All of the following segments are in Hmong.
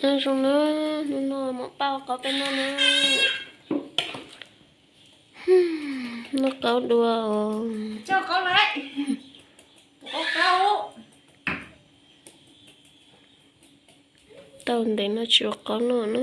Nyob zoo na, hnub no mam pab ua qaub peb noj na. Noj qaub dua os. Tau ntev no tsis ua qaub noj na.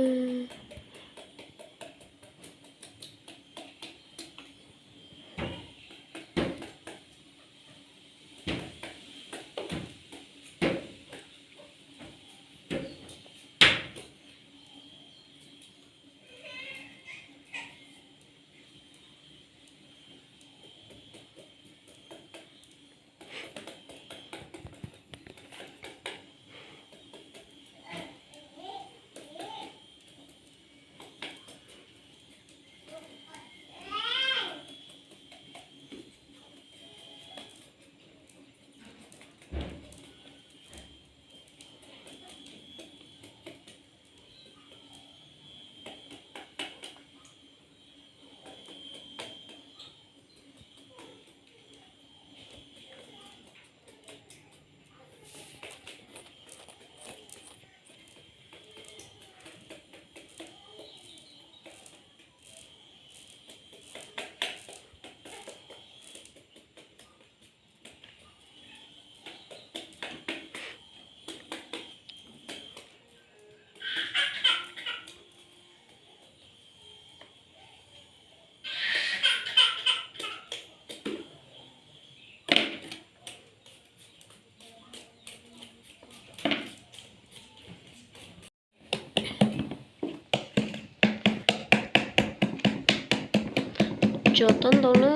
Tsuav tau ntau na,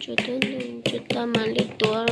tsuav tau ntau, tsuav tag mam li tuav.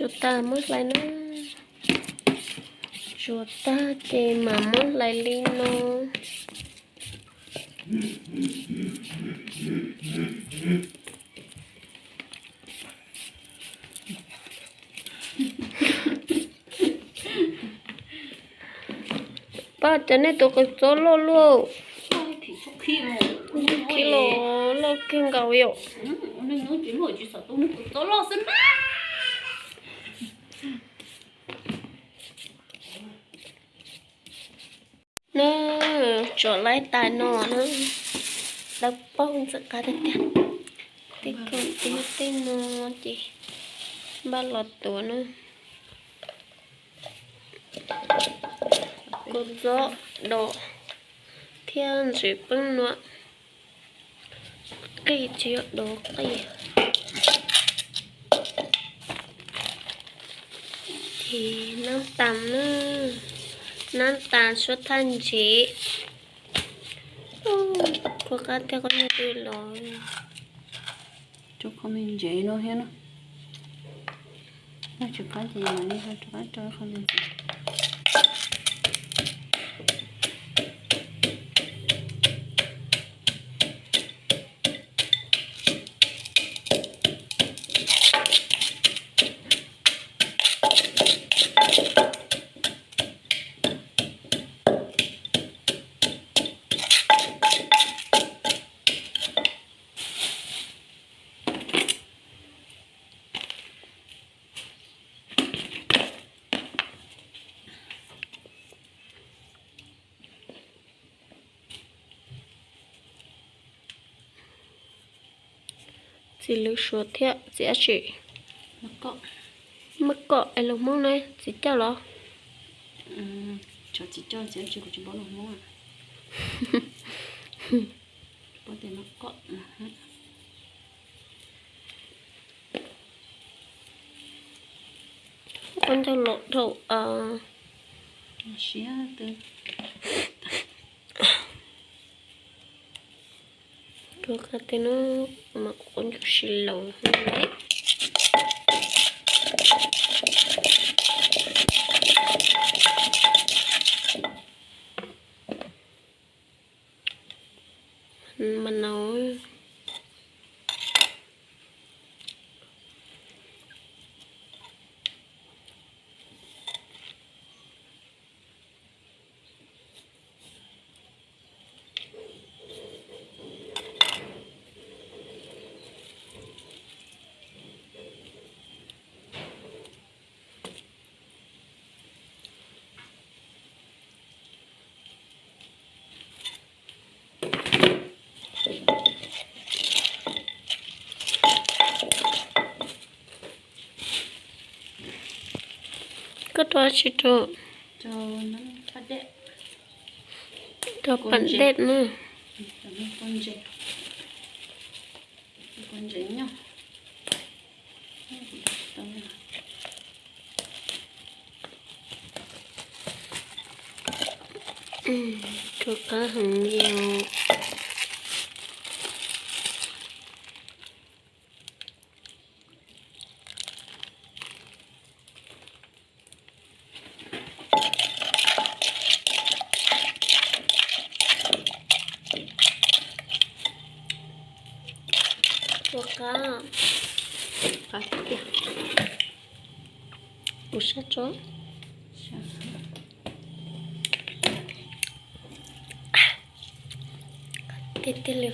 Tsuav tag muab hlais na. Tsuav tag ces mam muab hlais li no. Pab, cas nej tus qws txob loj luaj? Khib los loj kawg nkaus yom. Na, tsuav laib tas no na, dawb paug ntxim qab tiag tiag. Tej khoom tej no ces npaj los tuav na. Kua txob dos thiab ntsev peeb nuam. Qij tsis yog dos qij. Ces nab tas na, nab tas suab thaj ntsev. Kua qab thiab qab nyob twg los. Rau qhov me ntsev no thiab na. Noj tsis qab ces mam li rau qab rau qhov me ntsev. Txiv lws suav thiab txiv dab tsi? Maj kom es lus Hmoob ne, txiv coj los? Ua ntau los dhau. Rau qab tej no mas ua ntsuj si laus lawm. Rau tsi rau? Rau pas dej na. Rau qab heev li os. Rau qab, qab tiag tiag. Kuv sab tso. Tiag tiag li.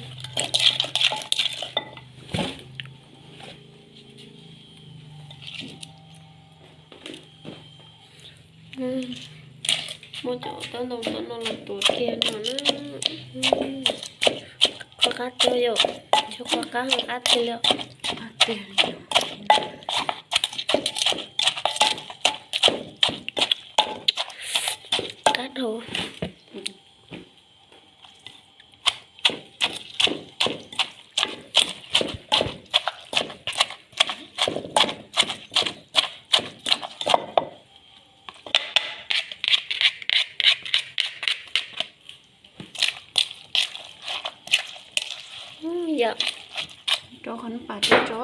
Muab cov taub ntoo tom no los tuav kiag no na. Qab qab tiag yom, yog qab qab qab tiag li. Qab dhau. Yom, rau qhov no pas rau tso.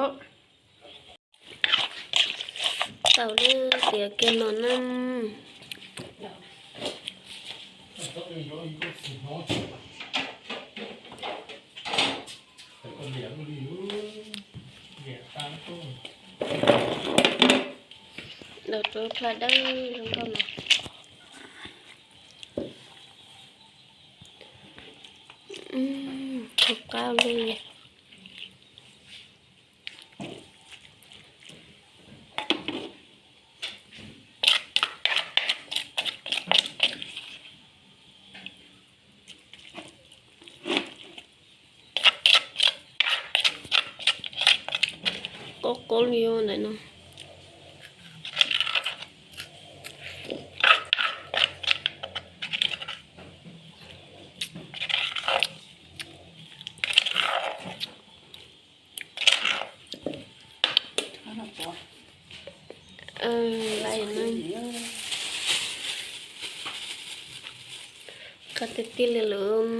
Tau lub tiav kiag no na. Daus rau plhaw dawb zoo nkauj no. Qab li. Qab qab li os ntawm no. Qab tiag tiag li lawm.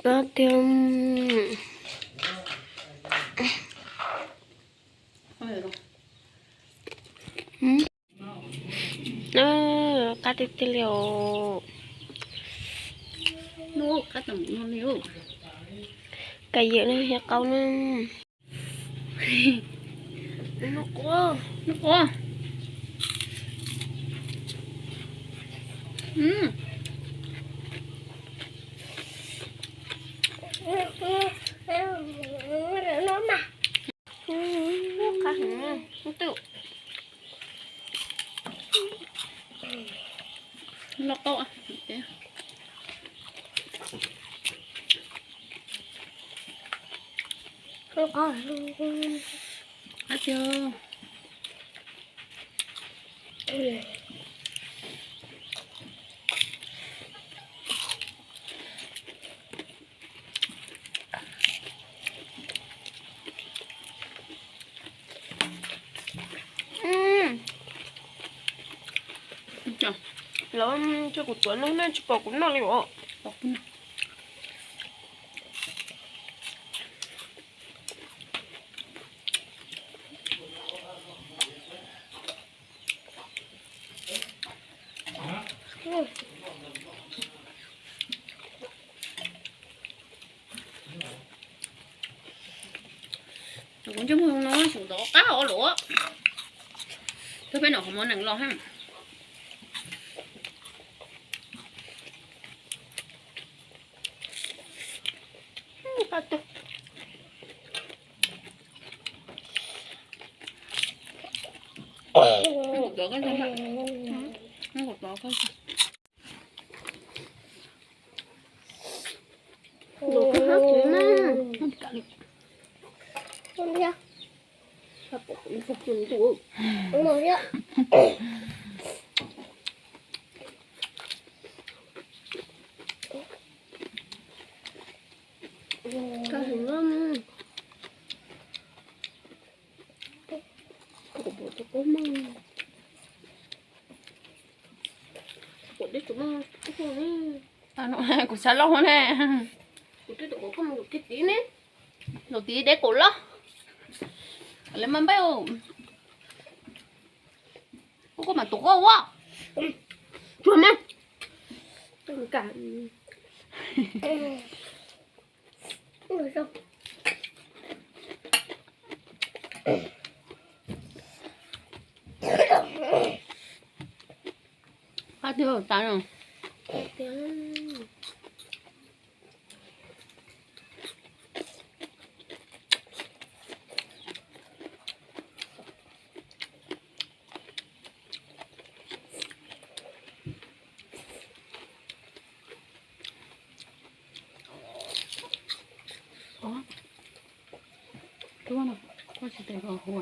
Qab tiag. Qab tiag tiag li os. Kav yawm no yog qau na. Qab heev, ub twm. Loj qaub. Qab tiag. Lawv tso kuv tuav no na, tsis pom kuv noj li os. Kuv ntsej muag no xyov ntov qab os luam. Twb peb nom qhov muag nees los ha. Tus tod koj, tus tod koj. Tus tod koj txiv na. Kuv xav loj ne. Tus tid deb kuv loj. Lawv mas npaj ua, kuv mam tus koj ua. Tsuag mas. Qab twg tas no. Ub, no, koj tsis tes koj hu.